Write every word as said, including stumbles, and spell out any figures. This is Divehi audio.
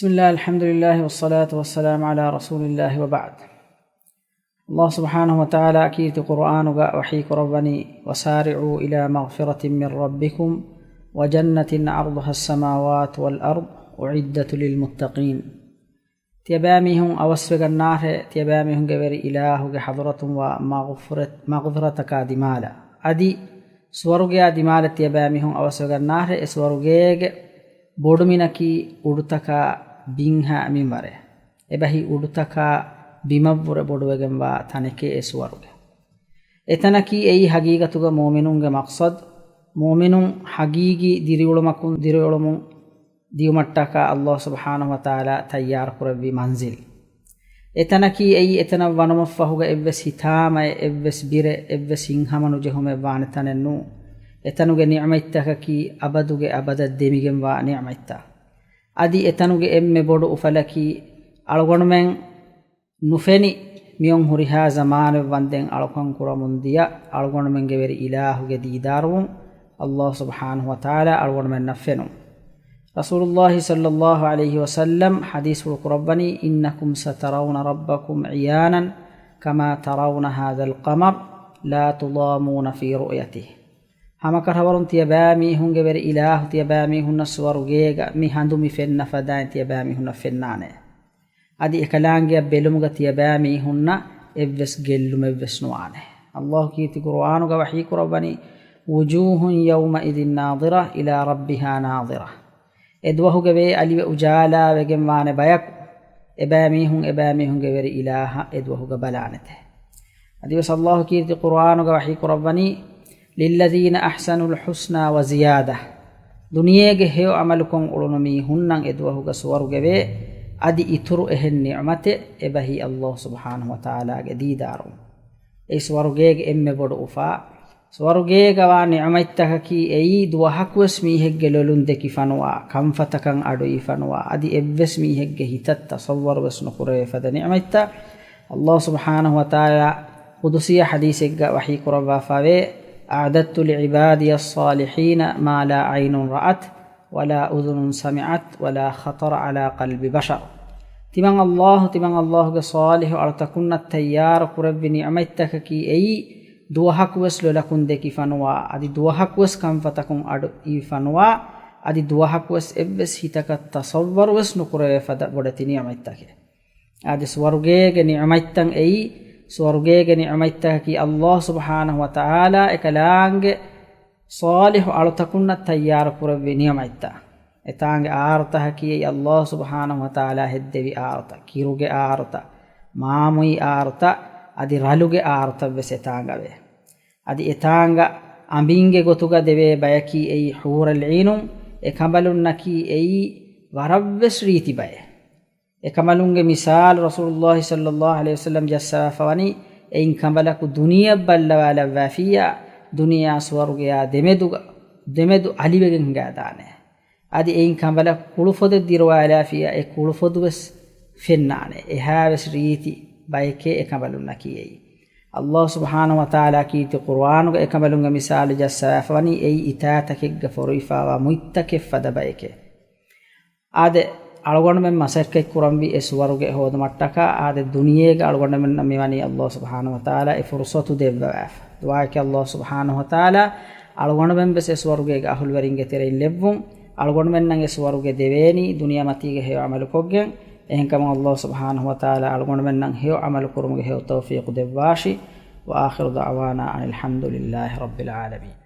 بسم الله، الحمد لله، والصلاة والسلام على رسول الله، وبعد. ﷲ ސުބްޙާނަހޫ ވަތަޢާލާ ކީރިތި ޤުރުއާނުގަ ވަޙީ ކުރައްވަނީ، وسارعوا إلى مغفرة من ربكم وجنة عرضها السماوات والأرض أعدت للمتقين. ތިޔަބައިމީހުން އަވަސްވެގަންނާށޭ، ތިޔަބައިމީހުންގެ ވެރި އިލާހުގެ ޙަޟްރަތުން ވާ މަޣްފިރަތް، މަޣްފިރަތަކާ ދިމާލަށް. އަދި ސުވަރުގެޔާ ދިމާލަށް ތިޔަބައިމީހުން އަވަސްވެގަންނާށޭ، އެ ސުވަރުގޭގެ ބޮޑުމިނަކީ އުޑުތަކާ ބިންހާ މިންވަރެއް. އެބަހީ އުޑުތަކާ ބިމަށްވުރެ ބޮޑުވެގެންވާ ތަނެކޭ އެ ސުވަރުގެ. އެތަނަކީ އެއީ ހަގީގަތުގަ މުއުމިނުންގެ މަޤްޞަދު، މުއުމިނުން ހަގީގީ ދިރިއުޅުމަކުން ދިރިއުޅުމުން ދިޔުމަށްޓަކާ ﷲ ސުބްޙާނަހޫ ވަތަޢާލާ ތައްޔާރު ކުރެއްވި މަންޒިލް. އެތަނަކީ އެއީ އެތަނަށް ވަނުމަށްފަހުގަ އެއްވެސް ހިތާމައެއް، އެއްވެސް ބިރެއް، އެއްވެސް ހިތްހަމަ ނުޖެހުމެއް ވާނެ ތަނެއް ނޫން. އެތަނުގެ ނިޢުމަތްތަކަކީ އަބަދުގެ އަބަދަށް ދެމިގެންވާ ނިޢުމަތްތައް. އަދި އެތަނުގެ އެންމެ ބޮޑު އުފަލަކީ އަޅުގަނޑުމެން ނުފެނި މިއޮން ހުރިހާ ޒަމާނެއް ވަންދެން އަޅުކަން ކުރަމުން ދިޔަ އަޅުގަނޑުމެންގެ ވެރި އިލާހުގެ ދީދާރުވުން، ﷲ ސުބްޙާނަހޫ ވަތަޢާލާ އަޅުގަނޑުމެންނަށް ފެނުން. ރަސޫލުﷲ ޞައްލަﷲ ޢަލައިހި ވަސައްލަމް ޙަދީޘްފުޅު ކުރައްވަނީ، إنكم سترون ربكم عيانا كما ترون هذا القمر لا تضامون في رؤيته. ހަމަކަށަވަރުން ތިޔަބައިމީހުންގެ ވެރި އިލާހު ތިޔަބައިމީހުންނަށް ސުވަރުގޭގަ މި ހަނދު މި ފެންނަ ފަދައިން ތިޔަބައިމީހުންނަށް ފެންނާނެ. އަދި އެކަލާނގެއަށް ބެލުމުގަ ތިޔަބައިމީހުންނަށް އެއްވެސް ގެއްލުމެއްވެސް ނުވާނެ. ﷲ ކީރިތި ޤުރުއާނުގަ ވަޙީ ކުރައްވަނީ، وجوه يومئذ ناضرة إلى ربها ناظرة. އެދުވަހުގެ ވޭ އަލިވެ އުޖާލާވެގެން ވާނެ ބަޔަކު، އެބައިމީހުން އެބައިމީހުންގެ ވެރި އިލާހަށް އެދުވަހުގަ ބަލާނެތެ. އަދިވެސް ﷲ ކީރިތި ޤުރުއާނުގަ ވަޙީ ކުރައްވަނީ، للذين أحسنوا الحسنى وزيادة. ދުނިޔޭގެ ހެޔޮ ޢަމަލުކޮށް އުޅުނު މީހުންނަށް އެދުވަހުގަ ސުވަރުގެ ވޭ، އަދި އިތުރު އެހެން ނިޢުމަތެއް، އެބަހީ ﷲ ސުބްޙާނަހޫ ވަތަޢާލާގެ ދީދާރު. އެއީ ސުވަރުގޭގެ އެންމެ ބޮޑު އުފާ. ސުވަރުގޭގަ ވާ ނިޢުމަތްތަކަކީ އެއީ ދުވަހަކުވެސް މީހެއްގެ ލޮލުން ދެކިފަނުވާ، ކަންފަތަކަށް އަޑުއިވިފަނުވާ، އަދި އެއްވެސް މީހެއްގެ ހިތަށް ތަޞައްވަރުވެސް ނުކުރެވޭ ފަދަ ނިޢުމަތްތައް. ﷲ ސުބްޙާނަހޫ ވަތަޢާލާ ޤުދުސީ ޙަދީޘެއްގަ ވަޙީ ކުރައްވާފަވޭ، أعددت لعبادي الصالحين ما لا عين رأت ولا أذن سمعت ولا خطر على قلب بشر. ތިމަން ﷲ، ތިމަން ﷲގެ ޞާލިޙު އަޅުތަކުންނަށް ތައްޔާރު ކުރެއްވި ނިޢުމަތްތަކަކީ އެއީ، ދުވަހަކުވެސް ލޮލަކުން ދެކިފަނުވާ، އަދި ދުވަހަކުވެސް ކަންފަތަކުން އަޑު އިވިފަނުވާ، އަދި ދުވަހަކުވެސް އެއްވެސް ހިތަކަށް ތަޞައްވަރުވެސް ނުކުރެވޭ ފަދަ ބޮޑެތި ނިޢުމަތްތަކެއް. އަދި ސުވަރުގޭގެ ނިޢުމަތްތައް އެއީ، ސުވަރުގޭގެ ނިޢުމަތްތަކަކީ ﷲ ސުބްޙާނަހޫ ވަތަޢާލާ އެކަލާނގެ ޞާލިޙު އަޅުތަކުންނަށް ތައްޔާރު ކުރެއްވި ނިޢުމަތްތައް. އެތާނގެ އާރުތަކަކީ އެއީ ﷲ ސުބްޙާނަހޫ ވަތަޢާލާ ހެއްދެވި އާރުތައް، ކިރުގެ އާރުތައް، މާމުއި އާރުތައް، އަދި ރަލުގެ އާރުތައްވެސް އެތާނގަވޭ. އަދި އެތާނގަ އަނބިންގެ ގޮތުގަ ދެވޭ ބަޔަކީ އެއީ ޙޫރަލް ޢީނުން، އެކަނބަލުންނަކީ އެއީ ވަރަށްވެސް ރީތި ބައެއް. އެކަނބަލުންގެ މިސާލު ރަސޫލުﷲ ޞައްލަﷲ ޢަލައިހި ވަސައްލަމް ޖައްސަވާފަވަނީ، އެއިން ކަނބަލަކު ދުނިޔެއަށް ބައްލަވާލައްވާފިއްޔާ، ދުނިޔެއާ ސުވަރުގެޔާ ދެމެދުގަ، ދެމެދު އަލިވެގެން ހިނގާދާނެ. އަދި އެއިން ކަނބަލަކު ކުޅުފޮދެއް ދިރުވާލާފިއްޔާ، އެ ކުޅުފޮދުވެސް ފެންނާނެ. އެހާވެސް ރީތި ބަޔެކޭ އެކަނބަލުންނަކީ އެއީ. ﷲ ސުބްޙާނަހޫ ވަތަޢާލާ ކީރިތި ޤުރުއާނުގަ އެކަނބަލުންގެ މިސާލު ޖައްސަވާފަވަނީ އެއީ އިތާތަކެއްގަ ފޮރުވިފާވާ މުތްތަކެއް ފަދަ ބަޔެކޭ. އާދެ، އަޅުގަނޑުމެން މަސައްކަތްކުރަންވީ އެ ސުވަރުގެ ހޯދުމަށްޓަކާ، އާދެ، ދުނިޔޭގަ އަޅުގަނޑުމެންނަށް މިވަނީ ﷲ ސުބްޙާނަހޫ ވަތަޢާލާ އެ ފުރުޞަތު ދެއްވަވާފަ. ދުޢާއަކީ ﷲ ސުބްޙާނަހޫ ވަތަޢާލާ އަޅުގަނޑުމެން ވެސް އެ ސުވަރުގޭގެ އަހުލުވެރިންގެ ތެރެއިން ލެއްވުން، އަޅުގަނޑުމެންނަށް އެ ސުވަރުގެ ދެވޭނީ ދުނިޔެމަތީގެ ހެޔޮ ޢަމަލުކޮށްގެން. އެހެންކަމުން ﷲ ސުބްޙާނަހޫ ވަތަޢާލާ އަޅުގަނޑުމެންނަށް ހެޔޮ ޢަމަލު ކުރުމުގެ ހެޔޮ ތައުފީޤު ދެއްވާށި. وآخر دعوانا أن الحمد لله رب العالمين.